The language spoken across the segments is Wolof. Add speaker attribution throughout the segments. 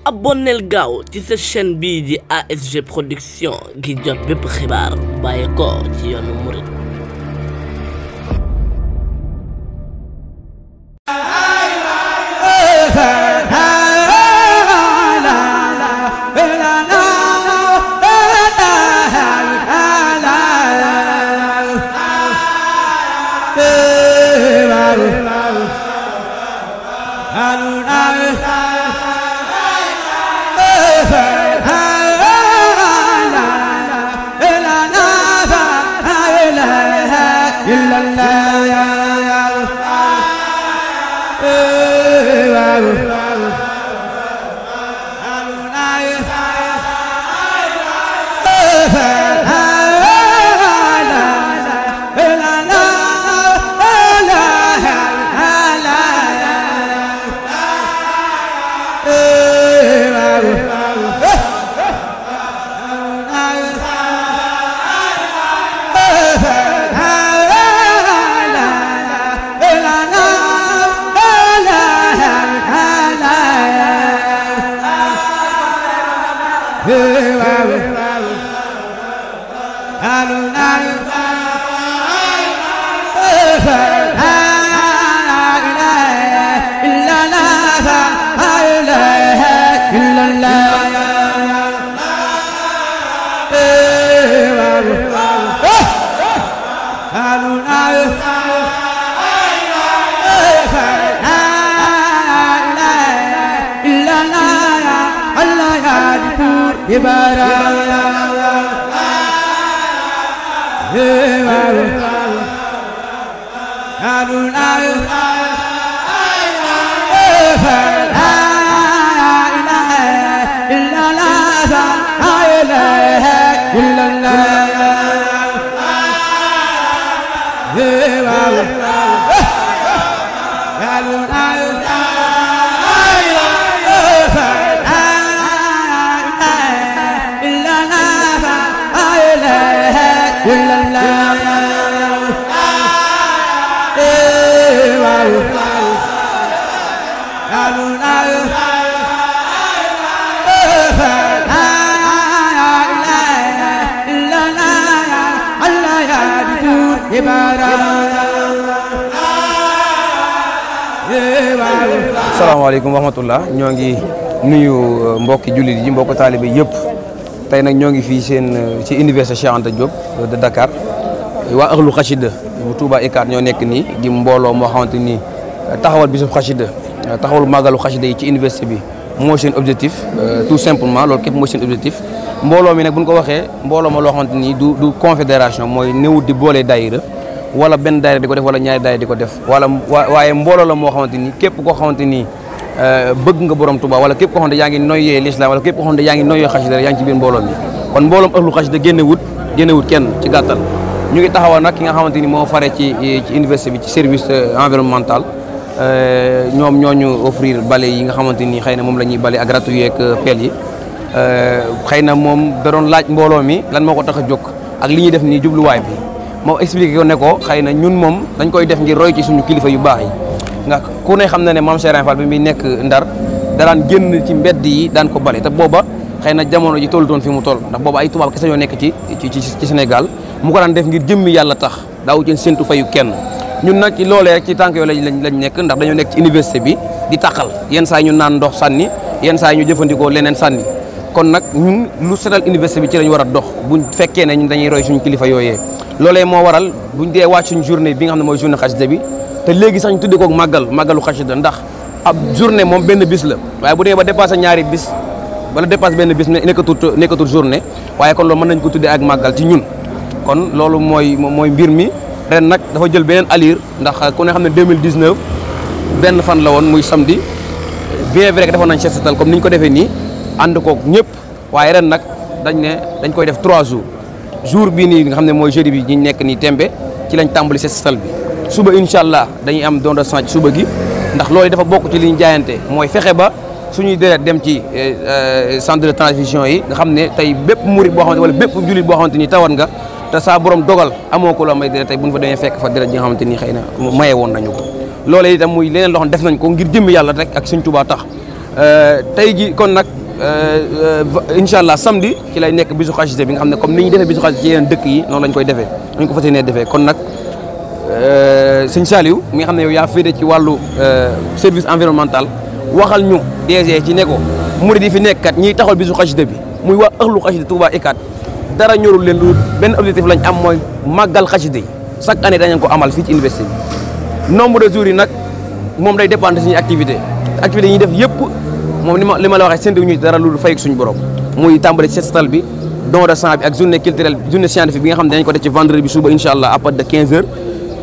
Speaker 1: abonneel gaaw ci sa chaîne bii di ASG Production gi jot bépp xibaar bàyyi ko ci yoonu murid.
Speaker 2: Assalamualaikum warahmatullah ñoo ngi nuyu mbokki jullit yi mbokk talibé yépp tay nak ñoo ngi fi seen ci université Cheikh Anta Diop de Dakar wa akhlu khashida bu Touba Icad ñoo nekk ni di mbolo mo xamanteni taxawal bisu khashida taxawal magalu khashida yi ci université bi mo seen objectif tout simplement lool képp mo seen objectif mbolo mi nak buñ ko waxé mbolo ma lo xamanteni du confédération moy néew di bolé daïra wala ben daayira diko def wala ñaari daayira diko def wala waye mbolo la mo xamanteni képp ko xamanteni bëgg nga borom Touba wala képp ko xamanteni yaangi noyé l'islam wala képp ko xamanteni yaangi noyé khashida yaangi ci biir mbolo mi kon mbolom akhlu khashida génné wut kenn ci gattal ñu ngi taxawal nak ki nga xamanteni mo faré ci université bi ci service environnemental ñom ñoñu offrir balai yi nga xamanteni xeyna mom lañuy balai ak ratu yeek pel yi xeyna mom da doon laaj mbolo mi lan moko taxa jokk ak li ñuy def ni jublu way bi mo expliquer ko ne ko xeyna ñun mom dañ koy def ngir roy ci suñu kilifa yu baax yi nga ku ne xamna ne mam Serigne Fall bi mi nek Ndar da daan genn ci mbedd yi daan ko balé te boba xeyna jamono ji tollu ton fi mu toll ndax boba ay tubaab kessa ñoo nek ci Sénégal mu ko daan def ngir jëmmi Yalla tax daaw ci sentu fayu kenn ñun nak ci lolé rek ci tank yo lañ nek ndax dañu nek ci université bi di takal yeen say ñu naan ndox sanni yeen say ñu jëfëndiko leneen sanni kon nak ñun lu sétal université bi ci lañ wara dox buñ fekké né ñun dañuy roy suñu kilifa yoyé lolé mo waral buñ dé wacc suñu journée bi nga xamné moy journée khashida bi té légui sax ñu tuddé ko magalu khashida ndax ab journée mom benn bis la waye bu dé ba dépasser ñaari bis wala dépasse benn bis nekkatul journée waye kon lo mën nañ ko tuddé ak magal ci ñun kon lolu moy mbir mi ren nak dafa jël benen allure ndax ku ne xamné 2019 benn fan la won muy samedi bien vrai que defoon nañ setal comme niñ ko défé ni and ko ñëpp waye ren nak dañ koy def 3 jours jour bi ni nga xamné moy jeudi bi ñi nekk ni tembe ci lañ tambali setal bi suba inshallah dañuy am don de sang ci suba gi ndax loolu dafa bokku ci liñ jaayante moy fexé ba suñuy deret dem ci centre de transfusion yi nga xamné tay bép mourid bo xamanteni wala bép julit bo xamanteni tawat nga te sa borom dogal amoko la may deret tay buñ fa demee fekk fa deret ji nga xamanteni xeyna mayé won nañu ko lolé itam muy leneen lo xam def nañ ko ngir jëm Yalla rek ak Sëñ Touba tax tey ji kon nag incha allah samedi ci lay nekk bisu xasida bi nga xam ne comme ni ñu defee bisu xasida ci yeneen dëkk yi noonu lañ koy defee nañ ko fas yéenee defee kon nag sëñ Saliou mi nga xam ne yow yaa féete ci wàllu service environnemental waxal ñu DG ci ne ko murid yi fi nekk kat ñiy taxawal bisu xasida bi muy waa ëxlu xasida Touba ICAT dara ñorul leen lu benn objectif lañ am mooy màggal xasida yi chaque année dañu ko amal fii ci université bi nombre de jours yi nag moom day dépendre suñuy activité yi ñuy def yëpp moom li ma la waxee séntu ñu dara lu fay suñu borom muy tàmbali set setal bi don de sang bi ak journée culturelle journée scientifique bi nga xam ne dañ ko def ci vendredi bi suba incha allah à partir de 15h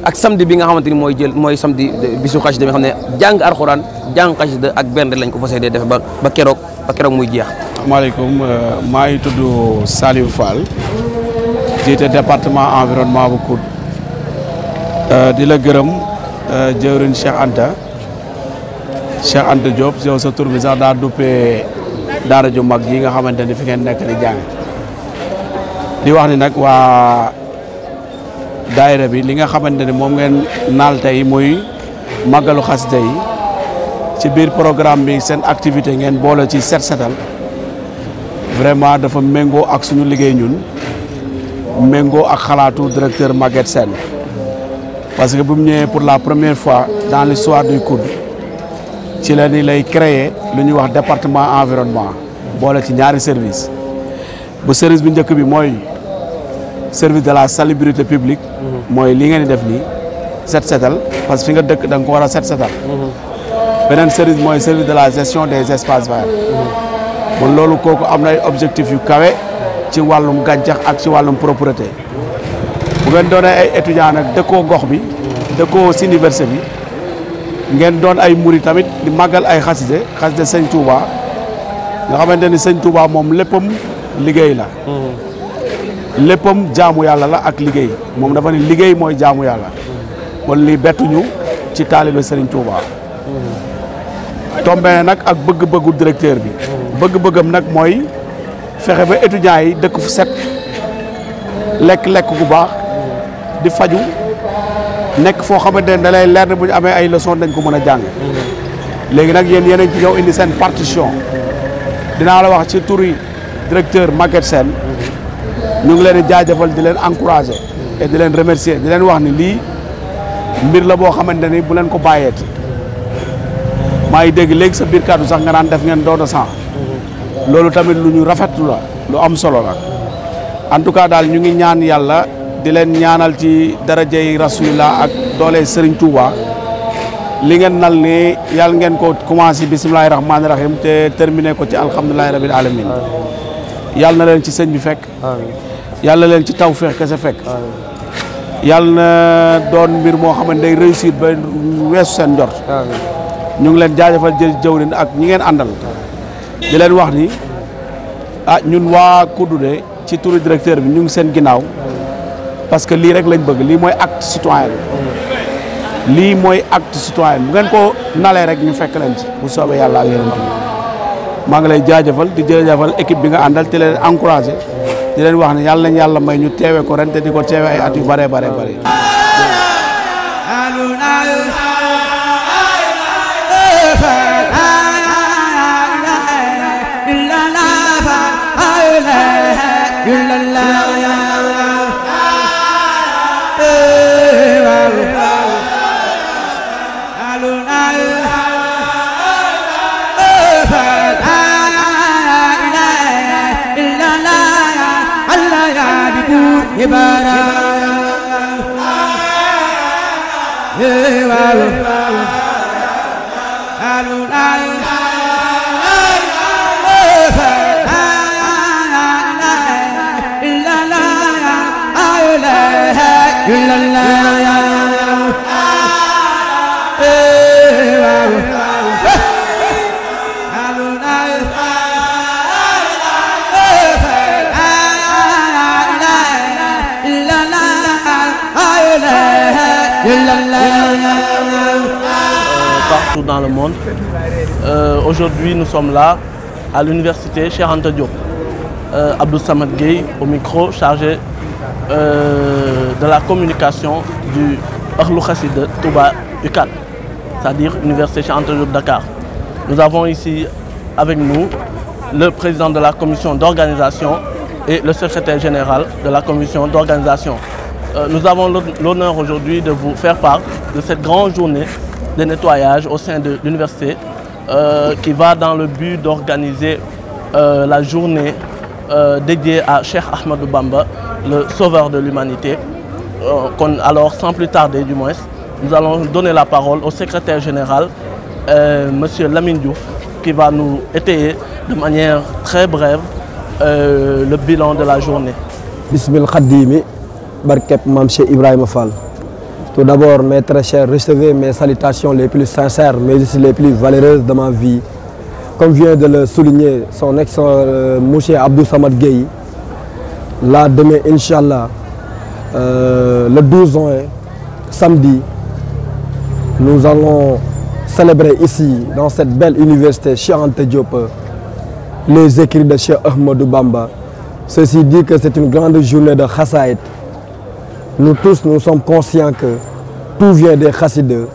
Speaker 2: ak samedi bi nga xamante ni mooy samedi bisu xasida bi nga xam ne jàng alxuraan jàng xasida ak benn lañ ko fas yéene defe ba keroog muy jeex.
Speaker 3: asalaamaaleykum maa ngi tudd Saliou Fall jiite département environnement bu Kout di la gërëm jëwriñ Cheikh Anta Diop yow sa tur bi sax daa duppee daara ju mag yi nga xamante ni fi ngeen nekk di jàng di wax ni nag waa daayira bi li nga xamante ni moom ngeen naal tey muy màggalu xasida yi ci biir programme bi seen activité ngeen boole ci set setal vraiment dafa méngoo ak suñu liggéey ñun méngoo ak xalaatu directeur Maguette Sène parce que bu mu ñëwee pour la première fois dans l'histoire du Kout ci la ni lay créer lu ñuy wax département environnement boole ci ñaari service bu service bu njëkk bi mooy service de la salubrité publique mooy li ngeen di def nii set setal parce que fi nga dëkk da nga ko war a set setal beneen service mooy service de la gestion des espaces verts bon loolu kooku am na ay objectifs yu kawe ci wàllum gàncax ak ci wàllum propreté bu ngeen doonee ay étudiants nag dëkkoo gox bi dëkkoo si université bi ngeen doon ay muri tamit di màggal ay xaside sëñ Touba nga xamante ni sëñ Touba moom léppam liggéey la léppam jaamu yàlla la ak liggéey moom dafa ne liggéey mooy jaamu yàlla kon lii bettuñu ci taalibe sëriñ Touba tombé nag ak bëgg-bëggu directeur bi bëgg-bëggam nag mooy fexe ba étudiants yi dëkk fu set lekk gu baax di faju nekk foo xamante ne da lay leer ne bu ñu amee ay leçon dañ ko mën a jàng léegi nag yéen yeneen ci ñëw indi seen partition dinaa la wax ci turi directeur Maguette Sène ñu ngi leen di jaajëfal di leen encourager et di leen remercier di leen wax ni lii mbir la boo xamante ni bu leen ko bàyyeeti maa ngi dégg léegi sa biir kàddu sax nga naan def ngeen don de sang loolu tamit lu ñu rafetlu la lu am solo la en tout cas daal ñu ngi ñaan yàlla di leen ñaanal ci darajay rasulillah ak doole Serigne Touba li ngeen nal ni yàlla ngeen ko commencé bisimilahi rahmaani rahim te terminé ko ci alhamdulilahi rabil alamin yàlla na leen ci sëñ bi fekk yàlla leen ci taw feex kese fekk yàlla na doon mbir moo xam ne day réussir ba weesu seen njort ñu ngi leen jaajëfal jëwrin ak ñi ngeen àndal di leen wax ni ñun waa Koudou ci turu directeur bi ñu ngi seen ginnaaw parce que lii rek lañ bëgg lii mooy acte citoyen lii mooy acte citoyen bu ngeen ko nalee rek ñu fekk leen ci bu soobee yàlla ak yeneen maa ngi lay jaajëfal di jaajëfal équipe bi nga àndal te leen encouragé di leen wax ne yàlla nañ yàlla may ñu teewe ko ren te di ko teewe ay at yu bare bare bare
Speaker 1: Partout dans le monde. Aujourd'hui, nous sommes là à l'université Cheikh Anta Diop. Abdou Samad Gueye au micro, chargé de la communication du Ahlou Khassida Touba UCAD, c'est-à-dire Université Cheikh Anta Diop Dakar. Nous avons ici avec nous le président de la commission d'organisation et le secrétaire général de la commission d'organisation. Nous avons l'honneur aujourd'hui de vous faire part de cette grande journée de nettoyage au sein de l'université qui va dans le but d'organiser la journée dédiée à Cheikh Ahmadou Bamba, le sauveur de l'humanité. Alors, sans plus tarder du moins, nous allons donner la parole au secrétaire général, Monsieur Lamine Diouf, qui va nous étayer de manière très brève le bilan de la journée.
Speaker 4: Bismillah Khadimi, Barkep Mamche Ibrahim Fall. Tout d'abord, mes très chers, recevez mes salutations les plus sincères, mais aussi les plus valeureuses de ma vie. Comme vient de le souligner son excellent Mouché Abdou Samad Gueye, là demain, Inch'Allah, le 12 juin, samedi, nous allons célébrer ici, dans cette belle université Cheikh Anta Diop, les écrits de Cheikh Ahmadou Bamba. Ceci dit que c'est une grande journée de Khassaïd. Nous tous, nous sommes conscients que tout vient des Khassideux,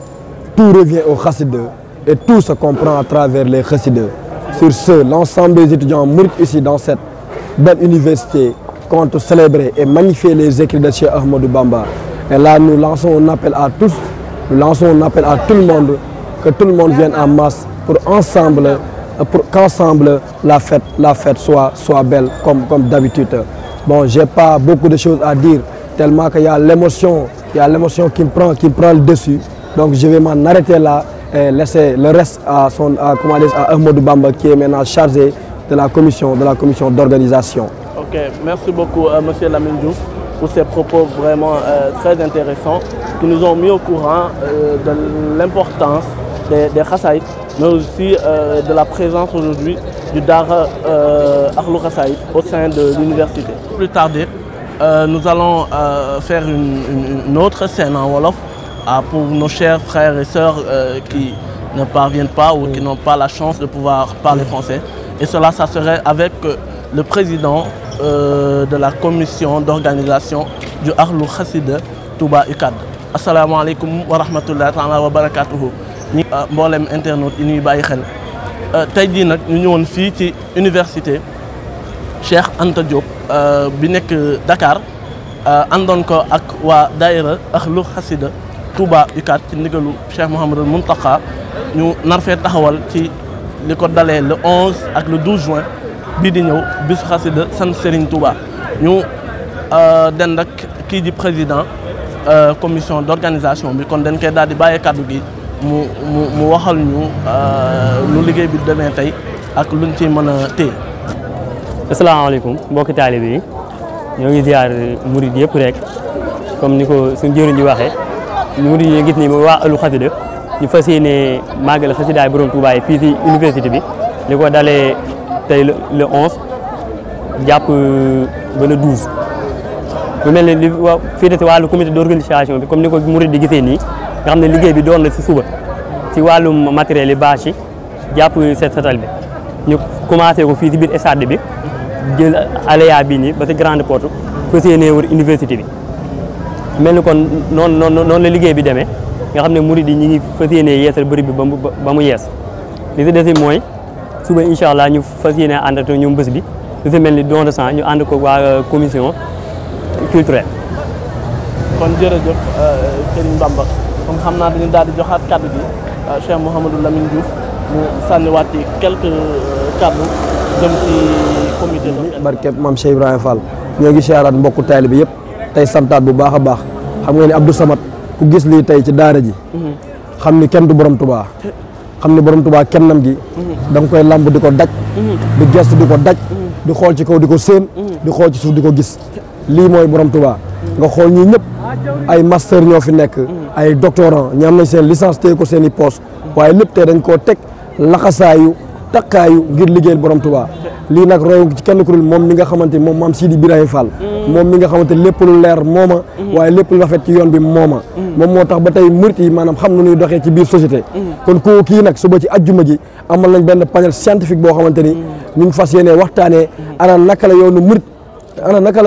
Speaker 4: tout revient aux Khassideux et tout se comprend à travers les Khassideux. Sur ce, l'ensemble des étudiants mourides ici dans cette belle université comptent célébrer et magnifier les écrits de Cheikh Ahmadou Bamba. Et là, nous lançons un appel à tous, nous lançons un appel à tout le monde, que tout le monde vienne en masse pour qu'ensemble la fête soit belle comme d'habitude. Bon, j'ai pas beaucoup de choses à dire, tellement qu'il y a l'émotion qui me prend le dessus. Donc je vais m'en arrêter là et laisser le reste à Ahmadou Bamba qui est maintenant chargé de la commission d'organisation.
Speaker 1: Ok, merci beaucoup Monsieur Lamine Diouf pour ces propos vraiment très intéressants qui nous ont mis au courant de l'importance des Khassaïd, mais aussi de la présence aujourd'hui du Dara Ahlou Khassaïd au sein de l'université. Plus tarder, nous allons faire une autre scène en Wolof pour nos chers frères et sœurs qui ne parviennent pas ou qui n'ont pas la chance de pouvoir parler français. Et cela, ça serait avec le président de la commission d'organisation du Ahlou Khassida Touba UCAD. Assalamu alaikum wa rahmatullahi wa barakatuhu. ñi mboolem internaute yi ñuy bàyyi xel tey jii nag ñu ñëwoon fii ci université Cheikh Anta Diop bi nekk Dakar àndoon ko ak waa daayira Ahlou Khassida Touba UCAD ci ndigalu Cheikh Mouhamadou Mountakha ñu nar fee taxawal ci li ko dalee le 11 ak le 12 juin bii di ñëw bisu xasida sant Serigne Touba ñu dend ak kii di président commission d'organisation bi kon dañ koy daal di bàyyee kàddu gi mu waxal ñu lu liggéey bi demee tey ak luñ ci mën a téye.
Speaker 5: asalaamaaleykum mbokki taalibe yi ñoo ngi ziar murid yëpp rek comme ni ko suñu jëriñ ji waxee murid yi gis ni waa Ahlou Khassida ñu fas yéene màggal xasidaay borom Touba yi fii ci université bi li ko dalee tey le 11 jàpp ba le 12. bu mel ne li fii ci wàllu comité d'organisation bi comme ni ko murid di gisee nii nga xam ne liggéey bi doon na ci suba ci wàllum matériel yi bâche yi jàpp set setal bi ñu commencé ko fii ci biir stade bi jël aléa bi nii ba ci grande porte fas yéene wër université bi mel ni kon noonu la liggéey bi demee nga xam ne murid yi ñi ngi fas yéene yeesal bërëb bi ba mu yees li ci des mooy suba incha allah ñu fas yéene ànd ak ñoom bés bi lu ci mel ni don de sang ñu ànd ko waa commission culturelle.
Speaker 1: kon jërëjëf Serigne Bamba comme xam naa dañu daal di joxaat kàddu gi Cheikh Mouhamadou Lamine Diouf mu sànniwaat ci quelques kàddu jëm ci comité bi.
Speaker 4: Barkeb Mame Cheikh Ibrahima Fall ñoo ngi siyaaraat mbokku taalibe bi yëpp tey santaat bu baax a baax xam nga ni Abdou Samad ku gis lii tey ci daara ji xam ni kenn du borom Touba xam ni borom Touba kennam gi da nga koy lamb di ko daj di gestu di ko daj di xool ci kaw di ko séen di xool ci suuf di ko gis lii mooy borom Touba nga xool ñii ñëpp ay master ñoo fi nekk ay doctorant ñi am nañ seen licence téye ko seen i poste waaye lépp tey dañ koo teg laxasaayu takkaayu ngir liggéeyal borom Touba lii nag royo ci kenn ku dul moom mi nga xamante moom maam Sidi Ibrahima Fall moom mi nga xamante lépp lu leer mooma waaye lépp lu rafet ci yoon bi mooma moom moo tax ba tey murit yi maanaam xam na ñuy doxee ci biir société kon ko kii nag suba ci ajjuma ji amal nañ benn panel scientifique boo xamante ni ñu ngi fas yéenee waxtaanee ana naka la yoonu murit ana naka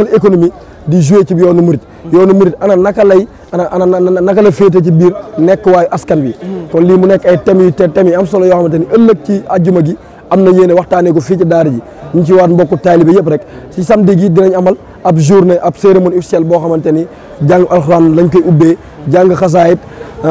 Speaker 4: la économie di jouer ci yoonu murit yoonu murit ana naka la féete ci biir nekk waayu askan wi kon lii mu nekk ay thèmes yi am solo yoo xamante ni ëllëg ci àjjuma gi am na yéene waxtaanee ko fii ci daara ji ñu ci waat mbokku taalibe yëpp rek ci samedi gi dinañ amal ab journée ab cérémonie officielle boo xamante ni jàng alxuraan lañ koy ubbee jàng xasaayit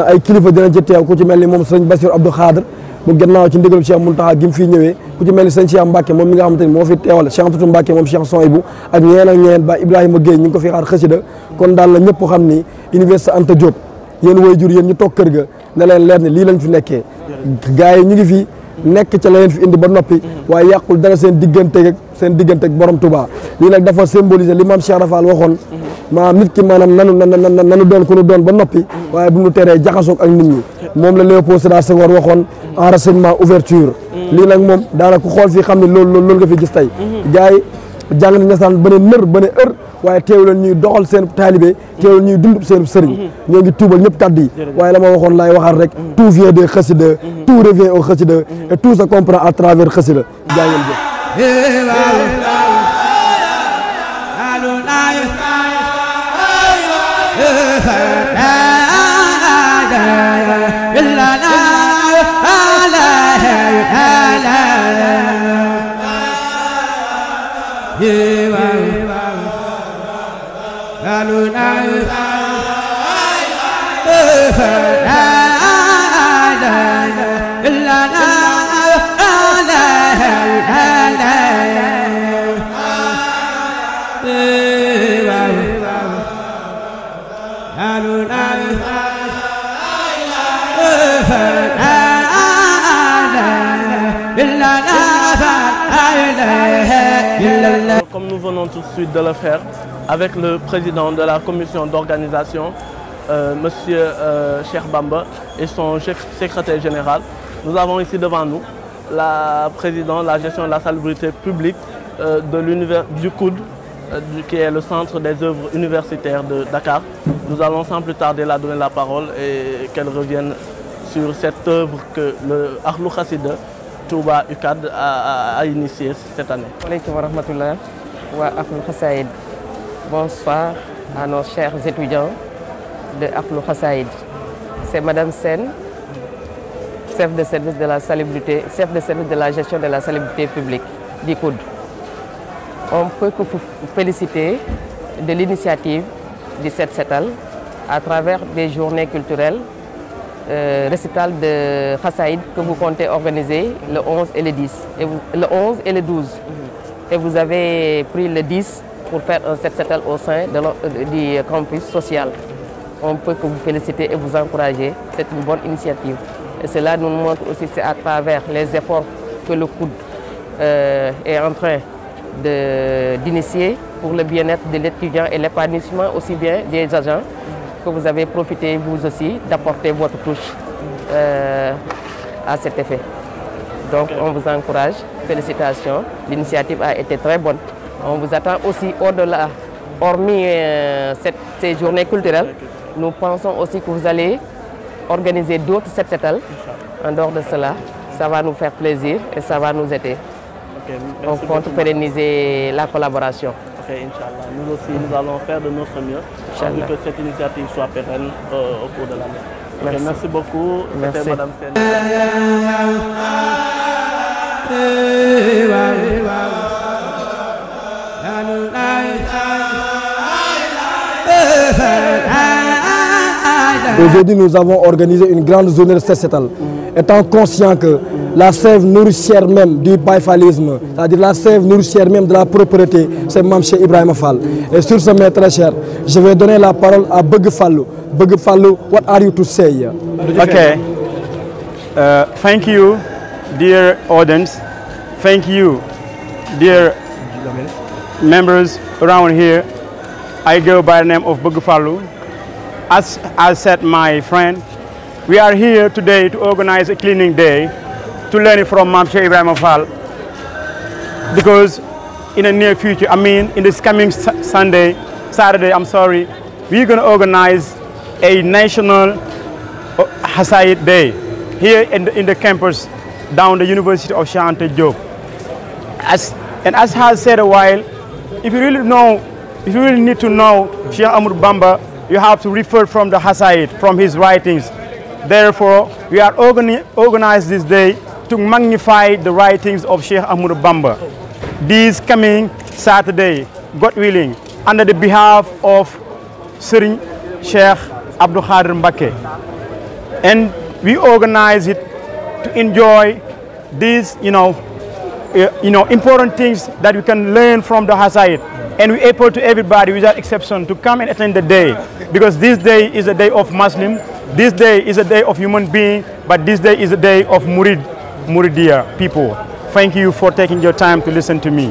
Speaker 4: ay kilifa dinañ ci teew ku ci mel ni moom sëñ Bassirou Abdou Khadre mu gannaaw ci ndigalu Cheikh Mountakha gi mu fii ñëwee ku ci mel ni sëñ Cheikh Mbacke moom mi nga xamante ni moo fi teewal Cheikh Tutu Mbacke moom Cheikh Sohaibou ak ñeneen ba Ibrahima Gueye ñu ngi ko fi xaar xasida kon daal la ñëpp xam ni Université Anta Diop yéen waajur yéen ñu toog kër ga ne leen leer ni lii lañ fi nekkee gars yi ñu ngi fi nekk ca la leen fi indi ba noppi waaye yàqul dara seen diggante ak borom Touba lii nag dafa symboliser li maam Cheikh Rafal waxoon maanaam nit ki maanaam nanu doon ku nu doon ba noppi waaye bu ñu teree jaxasoog ak nit ñi moom la Léopold Sédar Senghor waxoon enracinement ouverture lii nag moom daanaka ku xool fii xam ne loolu nga fi gis tey gars yi jàng nañ nasaan ba ne nër ba ne ër waaye teewul ñuy doxal seen taalibe teewul ñuy dund seen sëriñ ñoo ngi tuubal ñëpp kàddu yi waaye la ma waxoon laay waxaat rek tout vient des xasida tout revient au xasida et tout se comprend à travers xasida jaa ngeen jëf
Speaker 1: Comme nous venons tout de suite de le faire avec le président de la commission d'organisation, Monsieur Cheikh Bamba, et son secrétaire général, nous avons ici devant nous la présidente de la gestion de la salubrité publique du COUD, qui est le centre des œuvres universitaires de Dakar. Nous allons sans plus tarder la donner la parole et qu'elle revienne sur cette œuvre que le Ahlou Khassida Touba UCAD a initiée cette année.
Speaker 6: Alaikum wa rahmatullah wa Ahlou Khassaïd. Bonsoir à nos chers étudiants de Ahlou Khassaïd. C'est Madame Sen, chef de service de la salubrité, chef de service de la gestion de la salubrité publique du COUD. On peut que vous féliciter de l'initiative du Set Setal à travers des journées culturelles, récital de Khassaïd que vous comptez organiser le 11 et le 10, le 11 et le 12. Et vous avez pris le 10 pour faire un Set Setal au sein du campus social. On peut que vous féliciter et vous encourager. C'est une bonne initiative. Et cela nous montre aussi c'est à travers les efforts que le COUD est en train d'initier pour le bien-être de l'étudiant et l'épanouissement aussi bien des agents, que vous avez profité vous aussi d'apporter votre touche à cet effet. Donc on vous encourage, félicitations, l'initiative a été très bonne. On vous attend aussi au-delà, hormis ces journées culturelles, nous pensons aussi que vous allez organiser d'autres Set Setal. En dehors de cela, ça va nous faire plaisir et ça va nous aider. On compte pérenniser la collaboration.
Speaker 1: Ok, Inch'Allah. Nous aussi, nous allons faire de notre mieux pour que cette initiative soit pérenne au cours de l'année.
Speaker 6: Merci.
Speaker 1: Merci beaucoup.
Speaker 6: Merci.
Speaker 1: Madame Sen.
Speaker 4: Aujourd'hui, nous avons organisé une grande journée de Set Setal, étant conscient que la sève nourricière même du baïfalisme, c'est-à-dire la sève nourricière même de la propreté, c'est Mame Cheikh Ibrahima Fall. Et sur ce, mes très chers, je vais donner la parole à Beug Fallou. Beug Fallou, what are you to say?
Speaker 7: Okay. Thank you, dear audience. Thank you, dear members around here. I go by the name of Beug Fallou. As I said, my friend, we are here today to organize a cleaning day to learn from Mame Cheikh Ibrahima Fall, because in the near future, in this coming Saturday, we're going to organize a national Khassayid Day here in the campus down the University of Cheikh Anta Diop. As has said a while, if you really know if you really need to know Sheikh Ahmadou Bamba, you have to refer from the Hasaid, from his writings. Therefore, we are organized this day to magnify the writings of Sheikh Ahmadou Bamba. This coming Saturday, God willing, under the behalf of Serigne Cheikh Abdou Khadir Mbacké. And we organize it to enjoy these, important things that we can learn from the Hasaid. And we appeal to everybody without exception to come and attend the day, because this day is a day of Muslim, this day is a day of human being, but this day is a day of Muridiya people. Thank you for taking your time to listen to me.